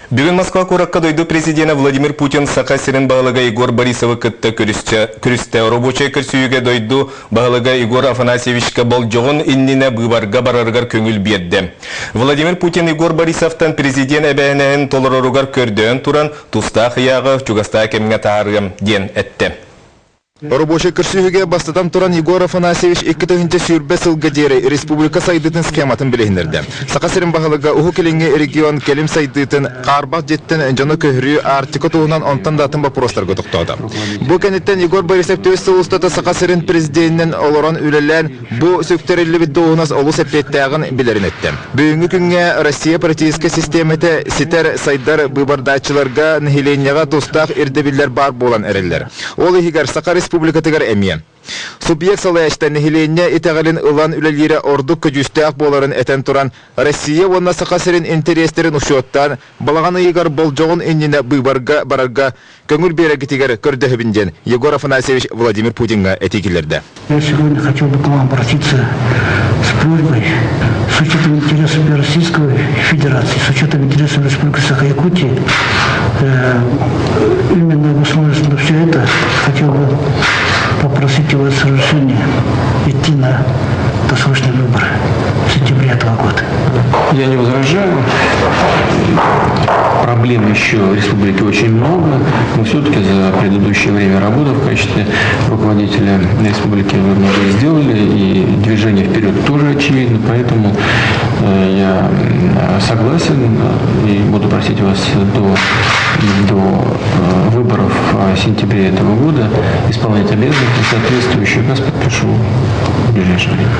Бүгүн Москва куоракка дойду президенэ Владимир Путин Саха сирин баһылыга Егор Борисовы кытта көрүстэ. Рабочай көрсүһүүгэ дойду баһылыга Егор Афанасьевичка болдьоҕун иннинэ быыбарга барарыгар көҥүл биэрдэ. Владимир Путин Егор Борисовтан президент эбээһинэһин толороругар көрдөөн туран, тустаах ыйааҕы чугастаах кэмҥэ таһаарыам диэн эттэ. Рабочай көрсүһүүгэ бастатан туран Егор Афанасьевич 2020 сылга диэри республика сайдыытын схематын билиһиннэрдэ. Саха сирин баһылыга Уһук Илиҥҥи регион кэлим сайдыытын, хаарбах дьиэттэн дьону көһөрүү, Арктика туһунан онтон да атын боппуруостарга тохтоото. Бу кэнниттэн Егор Борисов түөрт сыл устата Саха сирин президенинэн олорон үлэлээн, бу сүктэриллибит дуоһунас олус эппиэттээҕин билэрин эттэ. Бүгүҥҥү күҥҥэ Россия политическай систиэмэтэ ситэр, сайдар быыбардааччыларга, нэһилиэнньэҕэ тустаах ирдэбиллэр баар буолан эрэллэр. Ол иһигэр Саха Республикатыгар эмиэ. Субъект салайааччыта нэһилиэнньэ итэҕэлин ылан үлэлиирэ ордук көдьүүстээх буоларын этэн туран, Россия уонна Саха сирин интэриэстэрин учуоттаан, балаҕан ыйыгар болдьоҕун иннинэ быыбарга барарга көҥүл биэрэргитигэр көрдөһөбүн диэн Егор Афанасьевич Владимир Путиҥҥа этии киллэрдэ. Я сегодня хотел бы к вам обратиться с просьбой, с учетом интересов Российской Федерации, с учетом интересов Республики Саха-Якутии, э, именно в условиях на все это хотел бы попросить у вас разрешения идти на досрочные выборы в сентябре этого года. Я не возражаю. Проблем еще в республике очень много, но все-таки за предыдущее время работы в качестве руководителя республики вы многое сделали, и движение вперед тоже очевидно, поэтому э, я согласен и буду просить вас до, до э, выборов в сентябре этого года исполнять обязанности соответствующий указ подпишу в ближайшее время.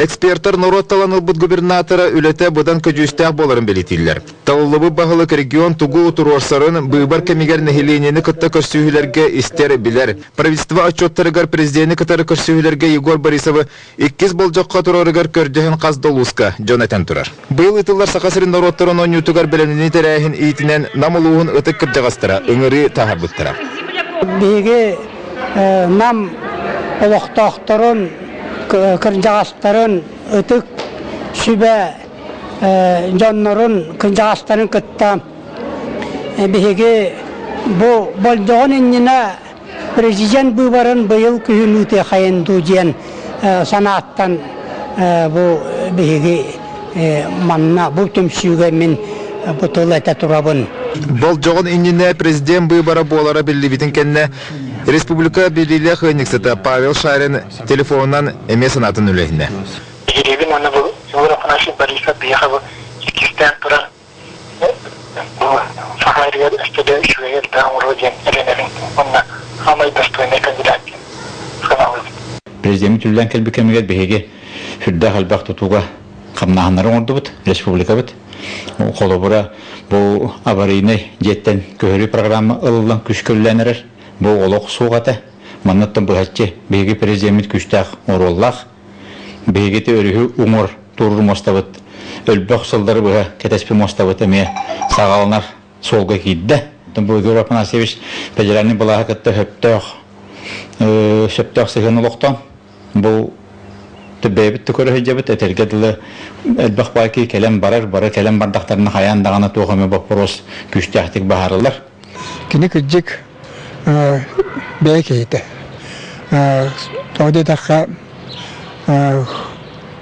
Экспертэр норуот талан ылбыт губернатора үлэтэ быдан көдьүүстээх буоларын бэлиэтииллэр. Талыллыбыт баһылык регион тугу туруорсарын быыбар кэмигэр нэһилиэнньэни кытта көрсүһүүлэргэ истэр, билэр. Правительство отчуоттарыгар президени кытары көрсүһүүлэргэ Егор Борисовы иккис болдьоххо турарыгар көрдөһөн хас да улууска дьон этэн турар. Быйыл ыытыллар Саха сирин норуоттарын оонньуутугар бэлэмнэнии тэрээһин иитинэн Нам улууһун ытык кырдьаҕастара ыҥырыы таһаарбыттара. Биһиги Нам олохтоохторун, кырдьаҕастарын ытык сүбэ дьоннорун, кырдьаҕастарын кытта биһиги бу болдьоҕун иннинэ президент быыбарын быйыл күһүн ыытыахайын дуу диэн санааттан бу биһиги манна бу түмсүүгэ мин бу тыл этэ турабын. Болдьоҕун иннинэ президент быыбара буолара биллибитин кэннэ республика биллиилээх ыанньыксыта Павел Шарин телефонунан эмиэ санаатын үлэһиннэ. Биһириибин уонна бу Егор Афанасьевич Борисов биһиэхэ бу иккистээн туран бу Саха сиригэр өссө да үчүгэй элбэх оҥоруо диэн эрэнэбин уонна саамай достойнай кандидат диэн сыаналыыбын. Президеммит үлэлээн кэлбит кэмигэр биһиги сүрдээх элбэх тутууга хамнааһыннары оҥордубут республикабыт. Холобура, бу аварийнай дьиэттэн көһөрүү программа ылыллан күүскэ үлэлээн эрэр. Бу олох суох этэ. Манныттан быһаччы биһиги президеммит күүстээх оруоллаах. Биһиги өрүһү уҥуор туоруур муостабыт өлбөх сыллары быһа кэтэспит муостабыт эмиэ саҕаланар суолга киирдэ. Бу Егор Афанасьевич федеральнай былааһы кытта сөптөөх сөптөөх сыһыан олохтоон бу бэйэбит да көрө сылдьабыт этэргэ дылы элбэх баайкы кэлэн барар бары кэлэн бардахтарына хайаан даҕаны туох эмэ боппуруос күүстээхтик баһаарыллар. Кини кырдьык бэйэ киһитэ. Тоҕо диэтэххэ,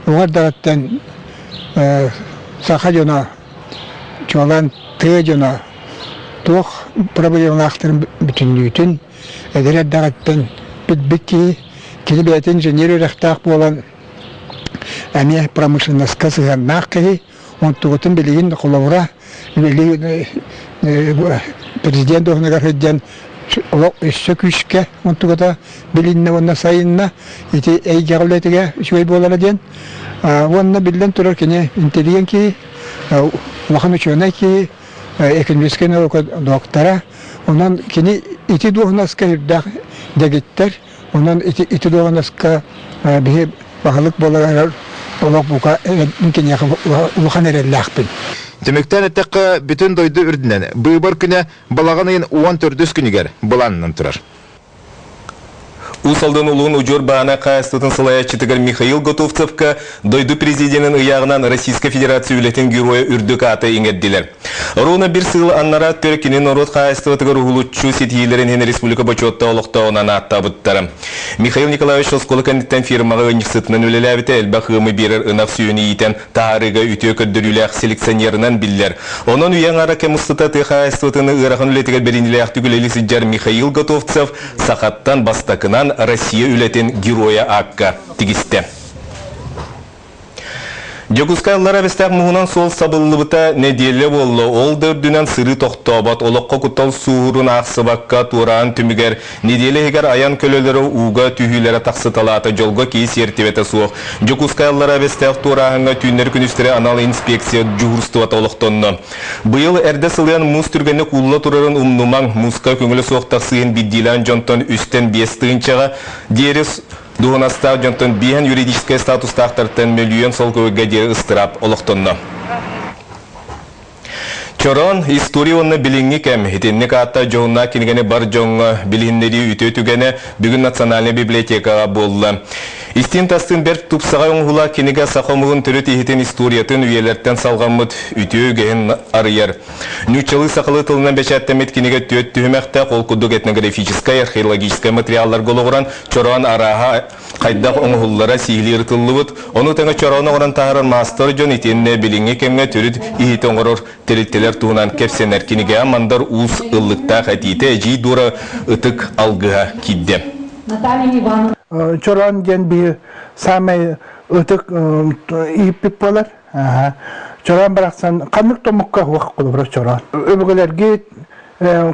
оҕо эрдэҕиттэн саха дьоно, чуолаан тыа дьоно туох проблемалаахтарын бүтүннүүтүн эдэр эрдэҕиттэн билбит киһи, кини бэйэтэ инженер үөрэхтээх буолан эмиэ промышленноска сыһыаннаах киһи, Онтугутун билигин холобура президент дуоһунугар сылдьан олох өссө күүскэ онтугута билиннэ уонна сайынна ити эйгэҕэ үлэтигэ үчүгэй буолара диэн уонна биллэн турар кини интеллигент киһи улахан учуонай киһи экономическай наука доктора онон кини ити дуоһунаска үрдээх дэгиттэр Онон ити ити дуоһунаска биһи баһылык буоларыгар олох бука киниэхэ улахан эрэллээхпин. Түмүктээн эттэххэ, бүтүн дойду үрдүнэн быыбар күнэ балаҕан ыйын 14 күнүгэр былаанынан турар. Уус Алдан улууһун удьуор баана хаһаайыстыбатын салайааччытыгар Михаил Готовцевка дойду президенин ыйааҕынан Российскай Федерация үлэтин геройа үрдүк ааты иҥэрдилэр. Руна бир сыл аннараа өттүгэр кини норуот хаһаайыстыбатыгар уһулуччу ситиһиилэрин иһин республика бочуоттаах олохтооҕунан ааттаабыттара. Михаил Николаевич оскуола кэнниттэн фирмаҕа ыанньыксытынан үлэлээбитэ, элбэх ыамы биэрэр ынах сүөһүнү иитэн таһаарыыга үтүө көрдөрүүлээх селекционерынан биллэр. Онон үйэ аҥаара кэм устата тыа хаһаайыстыбатын ыарахан үлэтигэр бэриниилээхтик үлэлии сылдьар Михаил Готовцев сахаттан бастакынан Россия үлэтин геройа аакка тигистэ. Дьокуускай аллара эбэстээх муһунан суол сабыллыбыта нэдиэлэ буолла. Ол да үрдүнэн сырыы тохтообот, олоххо куттал сууһурун аахсыбакка туораан түмүгэр нэдиэлэ иһигэр айан көлөлөрө ууга түһүүлэрэ тахсыталаата. Дьолго киһи сиэртибэтэ суох. Дьокуускай аллара эбэстээх туорааһыҥҥа түүннэри-күнүстэри анал инспекция дьуһуурстубата олохтонно. Быйыл эрдэ сылыйан муус түргэнник уулла турарын умнумаҥ. Мууска көҥүлэ суох тахсыыһын биирдиилээн дьонтон үстэн биэс тыһыынчаҕа диэри Дуоһунастаах дьонтон биэһэн юридическай статустаахтартан мөлүйүөн солкуойга диэри ыстыраап олохтонно. Чороон, история уонна билиҥҥи кэм. Итинник ааттаах дьоһуннаах кинигэни бар дьоҥҥо билиһиннэрии үтүө түгэнэ бүгүн Национальнай библиотекаҕа буолла. Истиин-тастыын бэрт тупсаҕай оҥоһуулаах кинигэ саха омугун төрүт иһитин историятын үйэлэртэн салҕаммыт үтүө үгэһин арыйар. Нууччалыы-сахалыы тылынан бэчээттэммит кинигэ түөрт түһүмэхтээх, ол курдук этнографическай, археологическай материалларга олоҕуран чороон арааһа хайдах оҥоһуллара сиһилии ырытыллыбыт. Ону тэҥэ чороон оҥорон таһаарар маастар дьон итиэннэ билиҥҥи кэмҥэ төрүт иһити оҥорор тэрилтэлэр туһунан кэпсэнэр кинигэҕэ Мандар Уус ыллыктаах этиитэ Эдьиий Дора ытык алгыһа киирдэ. Наталья Ивановна. Чороон диэн биир саамай ытык ииппит буолар. Чороон барахсан ханнык томукка уох холобура чороон. Өбүгэлэргит,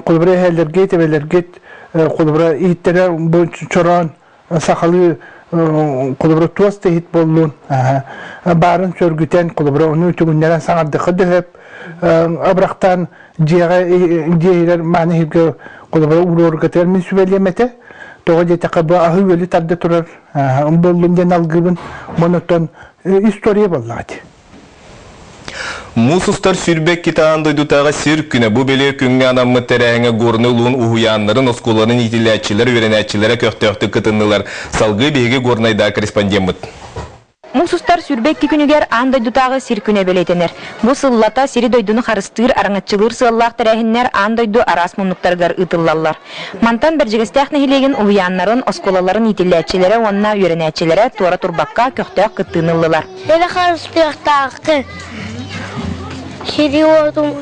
холобура эһээлэргит, эбэлэргит, холобура ииттэрэ бу чороон сахалыы холобура туос да иһит буоллун баарын сөргүтэн холобура ону үтүгүннэрэн саҥардыхха дөһөп абырахтаан дьиэҕэ дьиэһигэр мааны иһиргэ холобура уруоргатыгар мин сүбэлиэм этэ тоҕо диэтэххэ бу аһы-үөлү тарда турар буоллун диэн алгыыбын монотон история буоллаҕа ити. Муус устар 22 аан дойдутааҕы сир күнэ бу бэлиэ күҥҥэ анаммыт тэрээһиҥҥэ Горнай улууһун уһуйааннарын, оскуолаларын иитиллээччилэр, үөрэнээччилэрэ көхтөөхтүк кытыннылар. Салгыы биһиги Горнайдааҕы корреспондеммыт. Муус устар 22 күнүгэр аан дойдутааҕы сир күнэ бэлиэтэнэр. Бу сыллата сири-дойдуну харыстыыр, араҥаччылыыр сыаллаах тэрээһиннэр аан дойду араас муннуктарыгар ыытыллаллар. Мантан Бэрдьигэстээх нэһилиэгин уһуйааннарын, оскуолаларын иитиллээччилэрэ уонна үөрэнээччилэрэ туора турбакка көхтөөх кыттыыны ыллылар. Эрэ харыстыахтааххын. Сири-уоту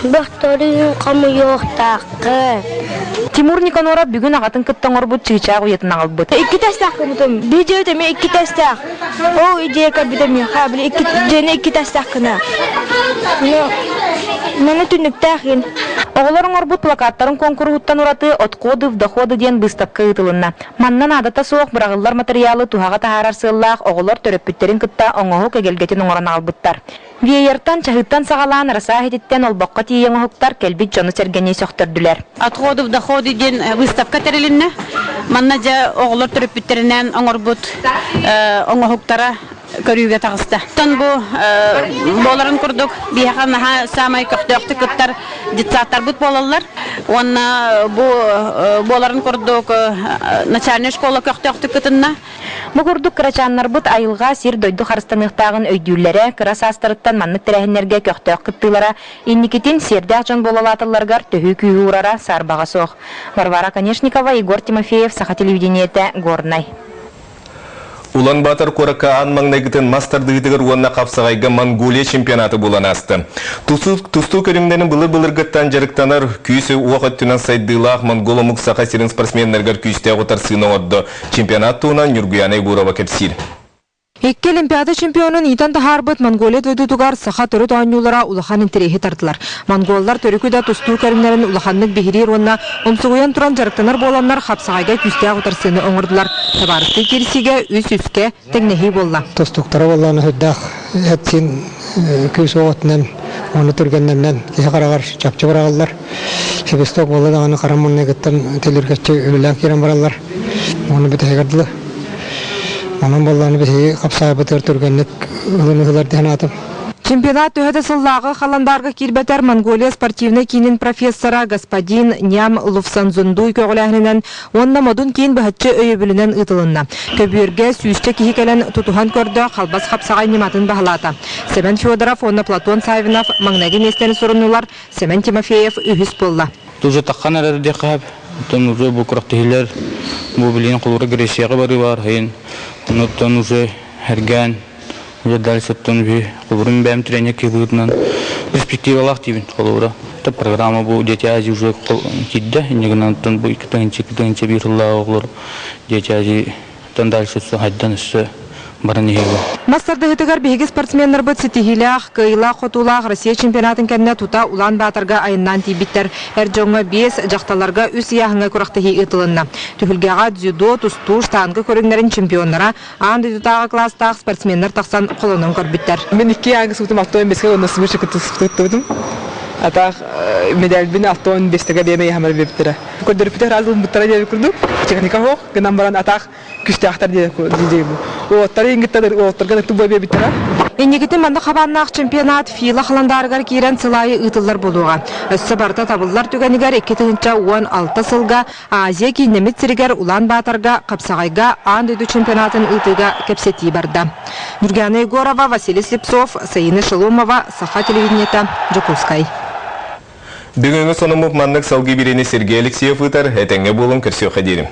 бөхтөрүн хомуйуохтааххын. Тимур Никаноров бүгүн аҕатын кытта оҥорбут чыычаах уйатын аҕалбыт. Икки тэстээх гыммытым. Биир дьиэбит эмиэ икки тэстээх. Ол идея көрбүтэ миэхэ, били икки дьиэни икки тэстээх гына. Маны түннүктээх гин. Оҕолор оҥорбут плакаттарын куонкуруһуттан ураты «Отходы в доходы» диэн быыстапка ыытылынна. Манна наадата суох быраҕыллар матырыйаалы туһаҕа таһаарар сыаллаах оҕолор төрөппүттэрин кытта оҥоһук эгэлгэтин оҥорон аҕалбыттар. Веертан, чаһыыттан саҕалаан Росаа иһититтэн олбоххо тиийэ оҥоһуктар кэлбит дьону-сэргэни сөхтөрдүлэр. «Отходы в доходы» диэн выставка тэрилиннэ. Манна дьэ оҕолор төрөппүттэринээн оҥорбут оҥоһуктара көрүүгэ таҕыста. Оттон бу буоларын курдук биһиэхэ наһаа саамай көхтөөхтүк кыттар детсадтарбыт буолаллар. Уонна бу буоларын курдук начальнай школа көхтөөхтүк кытынна. Бу курдук кырачааннарбыт айылҕа, сир-дойду харыстаныахтааҕын өйдүүллэрэ, кыра саастарыттан маннык тэрээһиннэргэ көхтөөх кыттыылара инникитин сиэрдээх дьон буолалааталларыгар төһүү күүһү уурара саарбаҕа суох. Варвара Конешникова, Егор Тимофеев, Саха телевидениетэ, Горнай. Улан-Батор куоракка аан маҥнайгытын мас тардыһыытыгар уонна хапсаҕайга Монголия чемпионата буолан ааста. Тустуу көрүҥнэрин былыр-былыргыттан дьарыктанар, күүс-уох өттүнэн сайдыылаах монгол омук Саха сирин спортсменнарыгар күүстээх утарсыыны оҥордо. Чемпионат туһунан Ньургуяна Егорова кэпсиир. Икки Олимпиада чемпионун иитэн таһаарбыт Монголия дойдутугар саха төрүт оонньуулара улахан интэриэһи тартылар. Монголлар төрүкү да тустуу көрүҥнэрин улаханнык биһириир уонна умсугуйан туран дьарыктанар буоланнар хапсаҕайга күүстээх утарсыыны оҥордулар. Табаарыстыы киирсиигэ үс үскэ тэҥнэһии буолла. Тустууктара буоллаҕына сүрдээх эт-сиин күүс оҕотунан уонна түргэннэринэн киһи хараҕар чопчу быраҕаллар. Свисток буолла даҕаны хара муннайгыттан тилиргэччи үлэлээн киирэн бараллар. Уонна бүтэһигэр дылы. Онон буоллаҕына биһиги хапсаайбытыгар түргэнник ылын ыһылар диэн аатым. Чемпионат төһө да сыллааҕы халандаарга киирбэтэр Монголия спортивнай киинин профессора господин Ням Лувсанзундуй көҕүлээһининэн уонна Модун киин быһаччы өйөбүлүнэн ыытылынна. Көбүөргэ сүүсчэ киһи кэлэн тутуһан көрдө, халбас хапсаҕай ньыматын баһылаата. Сэмэн Федоров уонна Платон Саввинов маҥнайгы миэстэни суруннулар, Сэмэн Тимофеев үһүс буолла. Уже таххан эрэр диэххэ оттон уже бу күрэхтэһиилэр бу билигин холобура Грецияҕа барыы баар сайын оннуттан уже эргээн уже дальше оттон үһү холобурун бэйэм тренер киһи перспективалаах диибин холобура это программа бу Дети Азии уже киирдэ инньэ гынан оттон бу 2-тыһыынча 2-тыһыынча биир сыллааҕы оҕолор Дети Азии дальше хайдан өссө баран иһиэҕэ. Мас тардыһыытыгар биһиги спортсменнарбыт ситиһиилээх, кыайыылаах-хотуулаах Россия чемпионатын кэннэ тута Улаан-Баатарга айаннаан тиийбиттэр. Эр дьоҥҥо биэс, дьахталларга үс ыйааһыҥҥа күрэхтэһии ыытылынна. Түһүлгэҕэ дзюдо, тустуу, штанга көрүҥнэрин чемпионнара, аан дойдутааҕы кылаастаах спортсменнар тахсан холонон көрбүттэр. Мин икки аҥы субутум алтон беске уонна сымышы кыттыбытым. Атаах медальбин алтон бестеге биэмэ яхамар биэбиттэрэ. Көрдөрүппүтэ раз ылбыттара диэбит курдук. Техника суох, гынан баран атаах күстээхтэр диэбит. Уолаттары ингиттер уолаттарга тубу биэбиттэрэ. Инникитин маннык хабааннаах чемпионат ФИЛА халандаарыгар киирэн сыл аайы ыытыллар буолуоҕа. Өссө барыта табыллар түгэнигэр 2016 сылга Азия кииннэммит сиригэр Улаан-Баатарга, Хапсаҕайга аан дойду чемпионатын ыытыыга кэпсэтии барда. Нюргана Егорова, Василий Слепцов, Саина Шеломова, Саха телевидениета, Дьокуускай. Бүгүҥҥү сонуммут маннык салгыы бириини Сергей Алексеев ыытар. Этэҥҥэ буолуҥ, көрсүөххэ диэрим.